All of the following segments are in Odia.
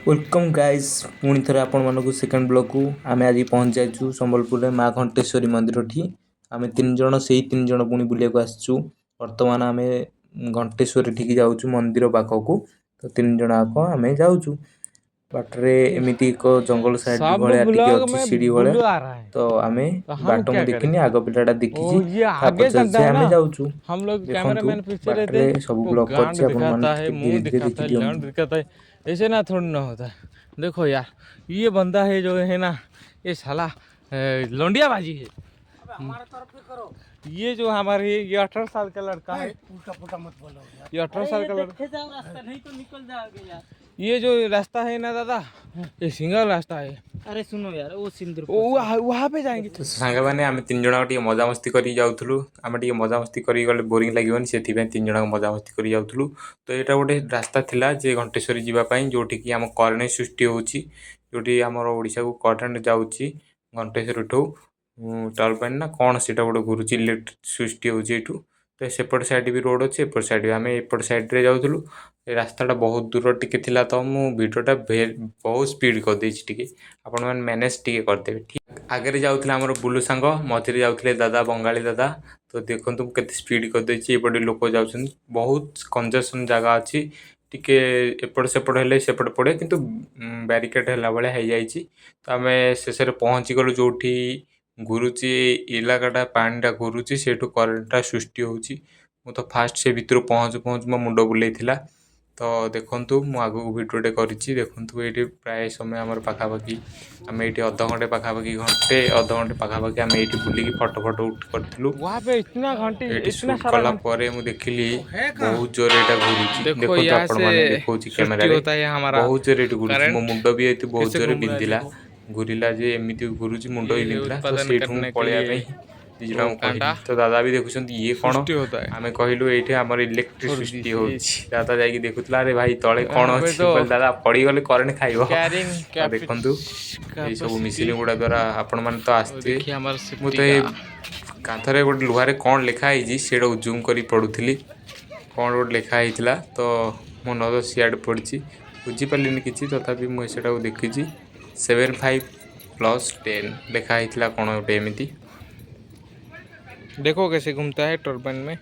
Welcome guys, ପୁଣି ଥରେ ଆପଣମାନଙ୍କୁ ସେକେଣ୍ଡ ବ୍ଲଗ୍କୁ। ଆମେ ଆଜି ପହଞ୍ଚି ଯାଇଛୁ ସମ୍ବଲପୁରରେ ମା ଘଣ୍ଟେଶ୍ୱରୀ ମନ୍ଦିରଠି। ଆମେ ତିନି ଜଣ, ସେଇ ତିନି ଜଣ ପୁଣି ବୁଲିବାକୁ ଆସିଛୁ। ବର୍ତ୍ତମାନ ଆମେ ଘଣ୍ଟେଶ୍ୱରୀ ଠିକି ଯାଉଛୁ, ମନ୍ଦିର ପାଖକୁ। ତ ତିନି ଜଣ ଯାକ ଆମେ ଯାଉଛୁ। ବାଟରେ ଏମିତି ଏକ ଜଙ୍ଗଲ ସାଇଡ୍ ଭଳିଆ ଟିକେ ଅଛି, ସିଡ଼ି ଭଳିଆ। ତ ଆମେ ବାଟ ମୁଁ ଦେଖିନି, ଆଗ ପିଲାଟା ଦେଖିଛି, ତା ପଛେ ପଛେ ଆମେ ଯାଉଛୁ। ଦେଖନ୍ତୁ, ବାଟରେ ସବୁ ବ୍ଲଗ୍ କରିଛି, ଆପଣମାନେ ଟିକେ ଧୀରେ ଧୀରେ ଦେଖି ଦିଅନ୍ତୁ। ऐसे ना थोड़ी ना होता है। देखो यार, ये बंदा है जो है ना, ये साला लौंडिया बाजी है। हमारे तरफ भी करो। ये जो हमारे ये 18 साल का लड़का है। उल्टा पुल्टा मत बोलो यार। ये 18 साल का लड़का। जाओ, रास्ता नहीं तो निकल जाओगे यार। ये जो रास्ता है ना दादा, ये सिंगल रास्ता है। अरे सुनो यार, वो सिंदूर वो वहाँ वहाँ पे जाएंगे। ତ ସାଙ୍ଗମାନେ, ଆମେ ତିନି ଜଣ ଟିକେ ମଜାମସ୍ତି କରିକି ଯାଉଥିଲୁ। ଆମେ ଟିକେ ମଜାମସ୍ତି କରିକି ଗଲେ ବୋରିଂ ଲାଗିବନି, ସେଥିପାଇଁ ତିନି ଜଣ ମଜାମସ୍ତି କରି ଯାଉଥିଲୁ। ତ ଏଇଟା ଗୋଟେ ରାସ୍ତା ଥିଲା ଯେ ଘଣ୍ଟେଶ୍ୱରୀ ଯିବା ପାଇଁ, ଯେଉଁଠିକି ଆମ କରେଣ୍ଟ ସୃଷ୍ଟି ହେଉଛି, ଯେଉଁଠି ଆମର ଓଡ଼ିଶାକୁ କରେଣ୍ଟ ଯାଉଛି ଘଣ୍ଟେଶ୍ୱରୀଠୁ। ଟର୍ବାଇନ୍ ନା କ'ଣ ସେଇଟା ଗୋଟେ ଘୁରୁଛି, ଇଲେକ୍ଟ୍ରିକ୍ ସୃଷ୍ଟି ହେଉଛି ଏଇଠୁ। ତ ସେପଟ ସାଇଡ଼୍ ବି ରୋଡ଼ ଅଛି, ଏପଟ ସାଇଡ଼୍ ବି। ଆମେ ଏପଟ ସାଇଡ଼୍ରେ ଯାଉଥିଲୁ। ଏ ରାସ୍ତାଟା ବହୁତ ଦୂର ଟିକେ ଥିଲା, ତ ମୁଁ ଭିଡ଼ିଓଟା ବହୁତ ସ୍ପିଡ଼ କରିଦେଇଛି ଟିକେ, ଆପଣମାନେ ମ୍ୟାନେଜ୍ ଟିକେ କରିଦେବେ। ଠିକ୍ ଆଗରେ ଯାଉଥିଲା ଆମର ବୁଲୁ ସାଙ୍ଗ, ମଝିରେ ଯାଉଥିଲେ ଦାଦା, ବଙ୍ଗାଳୀ ଦାଦା। ତ ଦେଖନ୍ତୁ, ମୁଁ କେତେ ସ୍ପିଡ଼ କରିଦେଇଛି। ଏପଟେ ଲୋକ ଯାଉଛନ୍ତି, ବହୁତ କଞ୍ଜେସନ୍ ଜାଗା ଅଛି। ଟିକେ ଏପଟ ସେପଟ ହେଲେ ସେପଟେ ପଡ଼େ, କିନ୍ତୁ ବ୍ୟାରିକେଡ଼ ହେଲା ଭଳିଆ ହେଇଯାଇଛି। ତ ଆମେ ଶେଷରେ ପହଞ୍ଚିଗଲୁ ଯେଉଁଠି ଘୁରୁଛି ଇଲାକାଟା, ପାଣିଟା ଘୁରୁଛି, ସେଇଠୁ କରେଣ୍ଟଟା ସୃଷ୍ଟି ହେଉଛି। ମୁଁ ତ ଫାଷ୍ଟ ସେ ଭିତରୁ ପହଞ୍ଚୁ ପହଞ୍ଚୁ ମୋ ମୁଣ୍ଡ ବୁଲେଇଥିଲା। ତ ଦେଖନ୍ତୁ, ମୁଁ ଆଗକୁ ଭିଡ଼ିଓଟେ କରିଛି, ଦେଖନ୍ତୁ। ଏଇଠି ପ୍ରାୟ ସମୟ ଆମର ପାଖାପାଖି ଆମେ ଏଇଠି ଅଧଘଣ୍ଟେ ପାଖାପାଖି, ଘଣ୍ଟେ ଅଧଘଣ୍ଟେ ପାଖାପାଖି ଆମେ ଏଇଠି ବୁଲିକି ଫଟୋ ଫଟୋ ଉଠ କରିଥିଲୁ। वहाँ पे इतना घंटी ଏଇଠି इतना ସୁଟ୍ सारा କଲା ପରେ ମୁଁ ଦେଖିଲି ବହୁତ ଜୋରରେ ଏଇଟା ଘୁରୁଛି। देखो, ଦେଖନ୍ତୁ यहाँ ଆପଣମାନେ, से ଦେଖଉଛି ସୃଷ୍ଟି କ୍ୟାମେରାରେ। होता है हमारा ବହୁତ ଜୋରରେ ଏଠି ଘୁରୁଛି। current। ମୋ ମୁଣ୍ଡ ବି ଏଠି ବହୁତ कैसे ଜୋରରେ घूम रहा है ବିନ୍ଧିଲା। देखो। ଘୁରିଲା ଯେ ଏମିତି ଘୁରୁଛି, ମୁଣ୍ଡ ବି ये ବିନ୍ଧିଲା। ତ उत्पादन ସେଇଠୁ ମୁଁ करने के ପଳେଇବା लिए ପାଇଁ ଦି ଜଣଙ୍କୁ କହିଲି। କାଣ୍ଡା ତ ଦାଦା ବି ଦେଖୁଛନ୍ତି, ଇଏ କ'ଣ? ସୃଷ୍ଟି होता है। ଆମେ କହିଲୁ, ଏଇଠି ଆମର ଇଲେକ୍ଟ୍ରିକ୍ और ସୃଷ୍ଟି this ହେଉଛି। ଦାଦା ଯାଇକି ଦେଖୁଥିଲା, ଆରେ ଭାଇ, ତଳେ କ'ଣ यहाँ पे ଅଛି? ତ କହିଲି, ଦାଦା, ପଡ଼ିଗଲେ କରେଣ୍ଟ ଖାଇବ। कैरिंग ତ ଦେଖନ୍ତୁ, ଏଇସବୁ ମେସିନ୍ ଗୁଡ଼ା ଦ୍ୱାରା ଆପଣମାନେ ତ ଆସିଥିବେ। देखिए हमारा ମୁଁ ତ सिटी ଏ କାନ୍ଥରେ ଗୋଟେ ଲୁହାରେ କ'ଣ ଲେଖା ହେଇଛି, ସେଇଟାକୁ ଜୁମ୍ କରି ପଢ଼ୁଥିଲି। କ'ଣ ଗୋଟେ ଲେଖା ହେଇଥିଲା, ତ ମୋ ନଜର ସିଆଡ଼େ ପଡ଼ିଛି, ବୁଝିପାରିଲିନି କିଛି। ତଥାପି ମୁଁ ସେଇଟାକୁ ଦେଖିଛି, 75 + 10 ଲେଖା ହେଇଥିଲା କ'ଣ ଗୋଟେ ଏମିତି। देखो कैसे घूमता है टर्बाइन में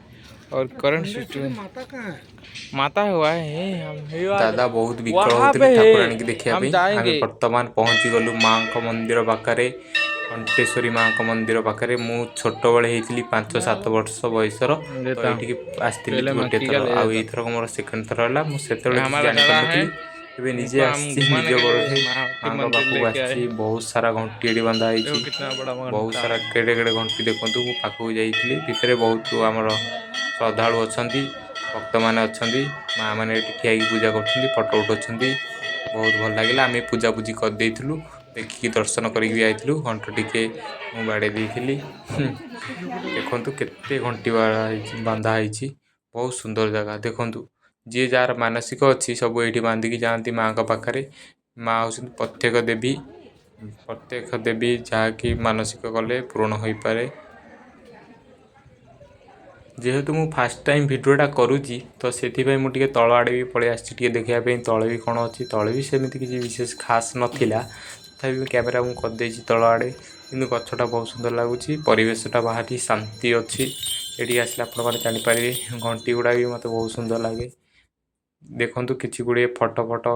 और करंट सिस्टम। माता कहाँ है? माता हुआ है हम ଦାଦା ବହୁତ ବିକଳ वहाँ ହେଉଥିଲେ पे है। ଠାକୁରାଣୀକି ଦେଖିବା हम ପାଇଁ। जाएंगे। ଆମେ ବର୍ତ୍ତମାନ ପହଞ୍ଚିଗଲୁ ମାଙ୍କ ମନ୍ଦିର ପାଖରେ, ଘଣ୍ଟେଶ୍ୱରୀ ମାଙ୍କ ମନ୍ଦିର ପାଖରେ। ମୁଁ ଛୋଟବେଳେ ହେଇଥିଲି, 5-7 ବର୍ଷ ବୟସର, ତ ଏଇଠିକି ଆସିଥିଲି पहले ଗୋଟେ मक्की ଥର। का ले ଆଉ जाता। ଏଇଥରକ ମୋର ସେକେଣ୍ଡ ଥର ହେଲା। ମୁଁ ସେତେବେଳେ କିଛି हमारा दादा ଜାଣିପାରୁନଥିଲି। है, ଏବେ ନିଜେ उनको हम ଆସିଛି, घुमाने ନିଜ के लिए ଗୋଡ଼ରେ माँ के ମାଙ୍କ मंदिर ପାଖକୁ लेके आए। ଆସିଛି। ବହୁତ ସାରା ଘଣ୍ଟି ଏଠି ବନ୍ଧା ହେଇଛି। देखो कितना बड़ा ବହୁତ घंटा। ସାରା କେଡ଼େ କେଡ଼େ ଘଣ୍ଟି ଦେଖନ୍ତୁ। ମୁଁ ପାଖକୁ ଯାଇଥିଲି, ଭିତରେ ବହୁତ ଆମର ଶ୍ରଦ୍ଧାଳୁ ଅଛନ୍ତି, ଭକ୍ତମାନେ ଅଛନ୍ତି। ମା ମାନେ ଏଠି ଠିଆ ହେଇକି ପୂଜା କରୁଛନ୍ତି, ଫଟୋ ଉଠାଉଛନ୍ତି। ବହୁତ ଭଲ ଲାଗିଲା। ଆମେ ପୂଜାପୂଜି କରିଦେଇଥିଲୁ, ଦେଖିକି ଦର୍ଶନ କରିକି ବି ଯାଇଥିଲୁ। ଘଣ୍ଟ ଟିକେ ମୁଁ ବାଡ଼େଇ ଦେଇଥିଲି। ଦେଖନ୍ତୁ, କେତେ ଘଣ୍ଟି ବାଡ଼ା ହେଇଛି, ବାନ୍ଧା ହେଇଛି। ବହୁତ ସୁନ୍ଦର ଜାଗା। ଦେଖନ୍ତୁ, ଯିଏ ଯାହାର ମାନସିକ ଅଛି, ସବୁ ଏଇଠି ବାନ୍ଧିକି ଯାଆନ୍ତି ମାଙ୍କ ପାଖରେ। ମା ହେଉଛନ୍ତି ପ୍ରତ୍ୟକ୍ଷ ଦେବୀ, ପ୍ରତ୍ୟକ୍ଷ ଦେବୀ, ଯାହାକି ମାନସିକ କଲେ ପୂରଣ ହୋଇପାରେ। ଯେହେତୁ ମୁଁ ଫାର୍ଷ୍ଟ ଟାଇମ୍ ଭିଡ଼ିଓଟା କରୁଛି, ତ ସେଥିପାଇଁ ମୁଁ ଟିକେ ତଳ ଆଡ଼େ ବି ପଳେଇ ଆସିଛି, ଟିକେ ଦେଖିବା ପାଇଁ ତଳେ ବି କ'ଣ ଅଛି। ତଳେ ବି ସେମିତି କିଛି ବିଶେଷ ଖାସ୍ ନଥିଲା, ତଥାପି କ୍ୟାମେରା ମୁଁ କରିଦେଇଛି ତଳ ଆଡ଼େ। କିନ୍ତୁ ଗଛଟା ବହୁତ ସୁନ୍ଦର ଲାଗୁଛି, ପରିବେଶଟା ଭାରି ଶାନ୍ତି ଅଛି। ଏଠିକି ଆସିଲେ ଆପଣମାନେ ଜାଣିପାରିବେ। ଘଣ୍ଟି ଗୁଡ଼ା ବି ମୋତେ ବହୁତ ସୁନ୍ଦର ଲାଗେ। ଦେଖନ୍ତୁ, କିଛି ଗୁଡ଼ିଏ ଫଟୋ ଫଟୋ,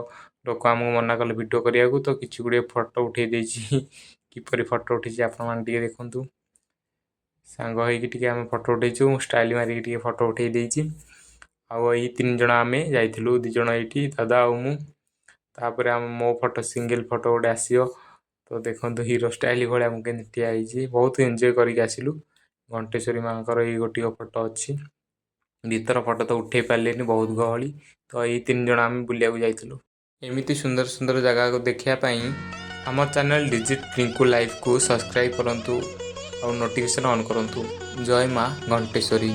ଲୋକ ଆମକୁ ମନା କଲେ ଭିଡ଼ିଓ କରିବାକୁ, ତ କିଛି ଗୁଡ଼ିଏ ଫଟୋ ଉଠେଇ ଦେଇଛି। କିପରି ଫଟୋ ଉଠିଛି, ଆପଣମାନେ ଟିକେ ଦେଖନ୍ତୁ। ସାଙ୍ଗ ହେଇକି ଟିକେ ଆମେ ଫଟୋ ଉଠେଇଛୁ। ମୁଁ ଷ୍ଟାଇଲ୍ ମାରିକି ଟିକେ ଫଟୋ ଉଠେଇ ଦେଇଛି। ଆଉ ଏଇ ତିନି ଜଣ ଆମେ ଯାଇଥିଲୁ, ଦୁଇ ଜଣ ଏଇଠି ଦାଦା ଆଉ ମୁଁ। ତାପରେ ଆମ ମୋ ଫଟୋ, ସିଙ୍ଗଲ ଫଟୋ ଗୋଟେ ଆସିବ। ତ ଦେଖନ୍ତୁ, ହିରୋ ଷ୍ଟାଇଲ୍ ଭଳିଆ ମୁଁ କେମିତି ଠିଆ ହେଇଛି। ବହୁତ ଏନ୍ଜୟ କରିକି ଆସିଲୁ। ଘଣ୍ଟେଶ୍ୱରୀ ମାଙ୍କର ଏଇ ଗୋଟିଏ ଫଟୋ ଅଛି। ଭିତର ଫଟୋ ତ ଉଠେଇ ପାରିଲିନି, ବହୁତ ଗହଳି। ତ ଏଇ ତିନି ଜଣ ଆମେ ବୁଲିବାକୁ ଯାଇଥିଲୁ। ଏମିତି ସୁନ୍ଦର ସୁନ୍ଦର ଜାଗାକୁ ଦେଖିବା ପାଇଁ ଆମ ଚ୍ୟାନେଲ୍ ଡିଜିଟ୍ ରିଙ୍କୁ ଲାଇଫ୍କୁ ସବସ୍କ୍ରାଇବ୍ କରନ୍ତୁ ଆଉ ନୋଟିଫିକେସନ୍ ଅନ୍ କରନ୍ତୁ। ଜୟ ମା ଘଣ୍ଟେଶ୍ୱରୀ।